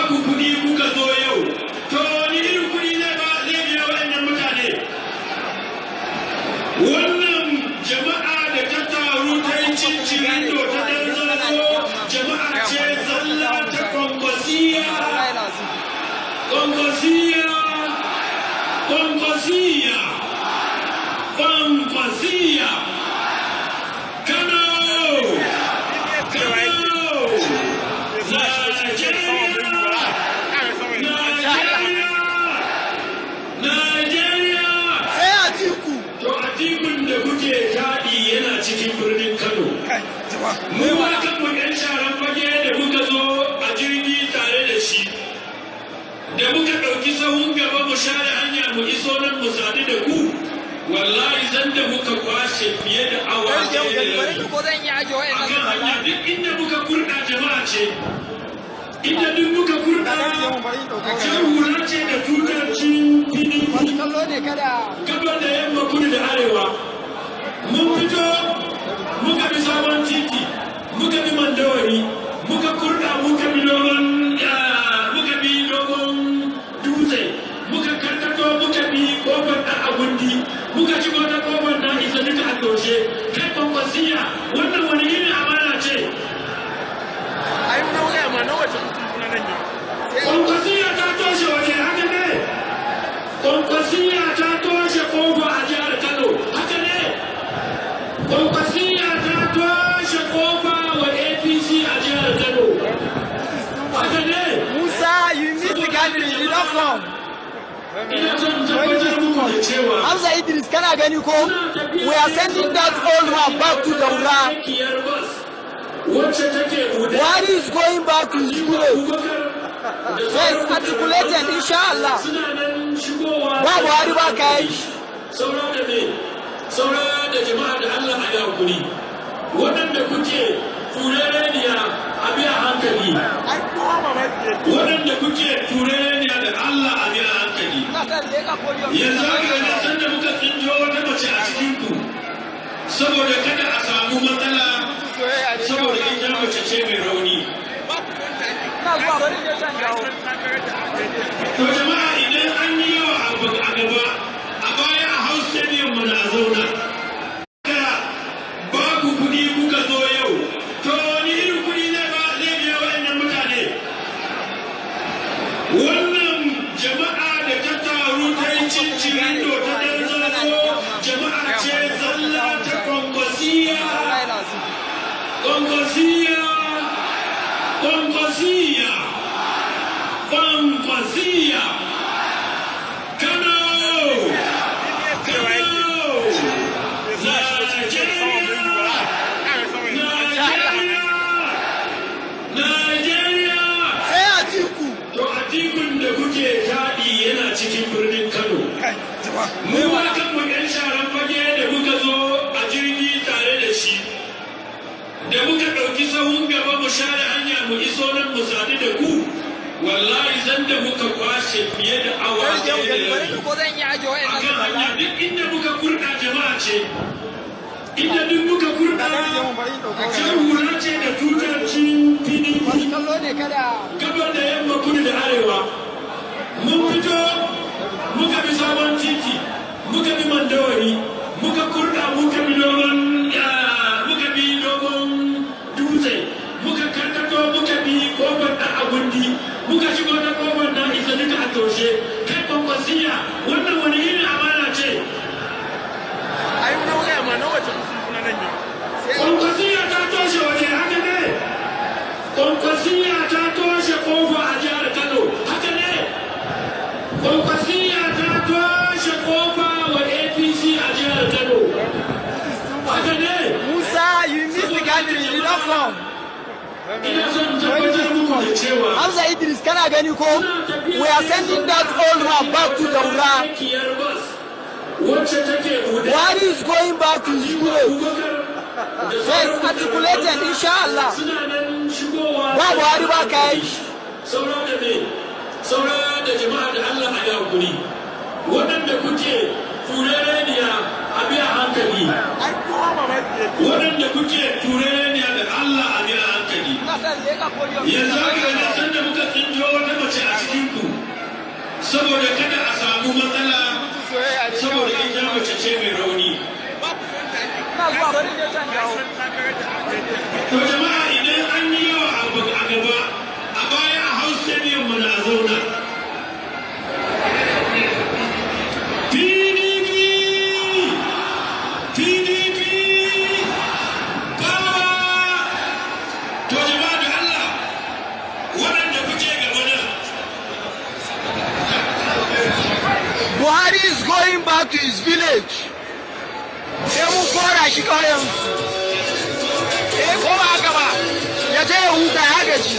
ku kuɗi kuka zo yau, to wani irin kuɗi zai ba zai biya waɗannan mutane? Wannan jama'a da ta taru ta yi cincirindo ta danzazo, jama'a ce zalla ta Kwankwasiya. Kwankwasiya, Kwankwasiya, Kwankwasiya. Kano, Kano, Nigeria, Nigeria, Nigeria. Sai Atiku. To, Atikun da kuke taɗi yana cikin birnin Kano. Mu ma kanmu 'yan sharan fage da muka zo a jirgi tare da shi, da muka ɗauki sahun gaba mu share hanya mu iso nan mu sadu da ku, wallahi sanda muka kwashe fiye da awa ɗaya da rabi Ko zan iya ajiye a wa'annan? Kan hanya, duk inda muka kurɗa jama'a ce, inda duk muka kurɗa jan hula ce da tutar PDP. Masu kallo ne kada. Gabar da yamma, kudu da arewa. Mun fito, muka bi sabon titi, muka bi Mandawari, muka kurda, muka bi Dogon Dutse, muka karkato, muka bi Kofar Dan Agundi, muka shigo ta Kofar Na Isa, duka a toshe. Kai Kwankwasiya, wannan wani irin amana ce? Ai na waya ma nawa ce kuna nan ne. Kwankwasiya ta toshe waje, haka ne? Kwankwasiya ta toshe kofa a jihar Kano, haka ne? Kwankwasiya ta toshe kofa wa APC a jihar Kano, haka ne? Musa, you miss the gathering, you don't come. Ina son tabbatar muku da cewa Hamza Idris, kana gani ko? We are sending that old man back to Daura. Kiyar bus wacce take buɗe. Buhari is going back to his village. Abubakar da Yes, sauran articulated, insha Allah. suna nan shigowa. Ba Buhari ba kayan shi. Saura da me? Saura da jama'a, da Allah a yi hakuri. Waɗanda kuke turereniya, a biya hankali. Ai kowa mamaki yake. Waɗanda kuke turereniya, da Allah a biya hankali. Ina son leƙa podium. Yanzu haka na san da muka tsinto wata mace a cikin ku saboda kada a samu matsala, saboda ita mace ce mai rauni. Ina zuwa, bari in je can dawo. To jama'a, idan an yi yawa a gaba, a baya a house stadium mana a zauna. Ka ba ku kuɗi kuka zo yau, to wani irin kuɗi zai ba zai biya waɗannan mutane? Wannan jama'a da ta taru ta yi cincirindo ta danzazo, jama'a ce zalla ta Kwankwasiya. Kwankwasiya, Kwankwasiya, Kwankwasiya. Kano, Kano, Nigeria, Nigeria, Nigeria. Sai Atiku. To, Atikun da kuke taɗi yana cikin birnin Kano. Mu ma kanmu 'yan sharan fage da muka zo a jirgi tare da shi, da muka ɗauki sahun gaba mu share hanya mu iso nan mu sadu da ku, wallahi sanda muka kwashe fiye da awa ɗaya da rabi Ko zan iya ajiye a wa'annan? Kan hanya, duk inda muka kurɗa jama'a ce, inda duk muka kurɗa jan hula ce da tutar PDP. Masu kallo ne kada. Gabar da yamma, kudu da arewa. Mun fito, muka bi sabon titi, muka bi Mandawari, muka kurɗa, muka bi Dogon Dutse, muka karkato, muka bi Kofar Dan Agundi, muka shigo ta Kofar Na Isa, duka a toshe. Kai Kwankwasiya, wannan wani irin amana ce? Ai na waya ma nawa ce kuna nan ne. Kwankwasiya ta toshe waje, haka ne? Kwankwasiya ta toshe kofa a jihar Kano, haka ne? Kwankwasiya ta toshe kofa wa APC a jihar Kano, haka ne? Musa, you miss the gathering, you don't come. Ina son tabbatar muku da cewa Hamza Idris, kana gani ko? We are sending that old man back to Daura. Kiyar bus wacce take buɗe. Buhari is going back to his village. Abubakar da Yes, sauran articulated, insha Allah. suna nan shigowa. Ba Buhari ba kayan shi. Saura da me? Saura da jama'a, da Allah a yi hakuri. Waɗanda kuke turereniya, a biya hankali. Ai kowa mamaki yake. Waɗanda kuke turereniya, da Allah a biya hankali. Ina son leƙa podium. Yanzu haka na san da muka tsinto wata Saboda kada a samu matsala, saboda ita mace ce mai rauni. Ina zuwa, bari je can dawo. To jama'a, idan an yi yawa a gaba, a baya a House Stadium mana a zauna. PDP! PDP! Power! To jama'a, da Allah, waɗanda kuke gaba nan. Buhari is going back to his village. Sai mun kora shi ƙauyensu. Eh, ko ba haka ba? Ya je ya huta, ya gaji.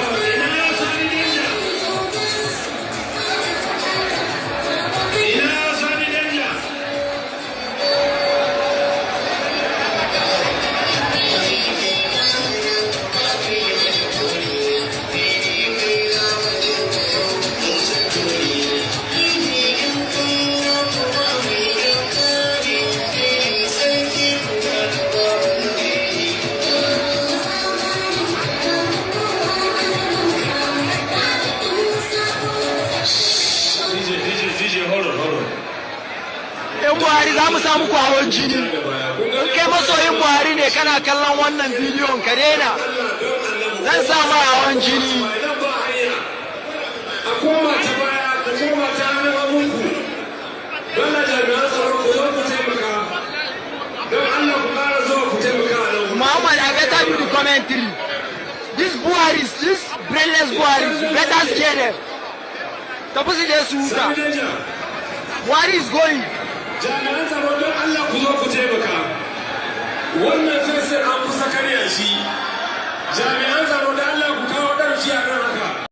Ina Sani Danja? Ina Sani Danja? DJ, DJ, DJ, hold on, hold on. Yan Buhari, za mu samu ku hawan jini. In kai masoyin Buhari ne kana kallon wannan bidiyon, ka daina. Zan sa ma hawan jini. Nan ba hanya. A koma ta baya, ku koma ta hannun hagunku. Don na jami'an tsaro, ku zo ku taimaka. Don Allah ku ƙara zuwa ku taimaka a nan. Muhammad, I better do the commentary. These Buharis, these brainless Buharis, you better scare them. Tafi su je su huta. Sani Danja, Buhari is going. jami'an tsaro, don Allah ku zo ku taimaka. Wannan fesin an kusa karya shi. Jami'an tsaro, don Allah ku kawo ɗauki a nan.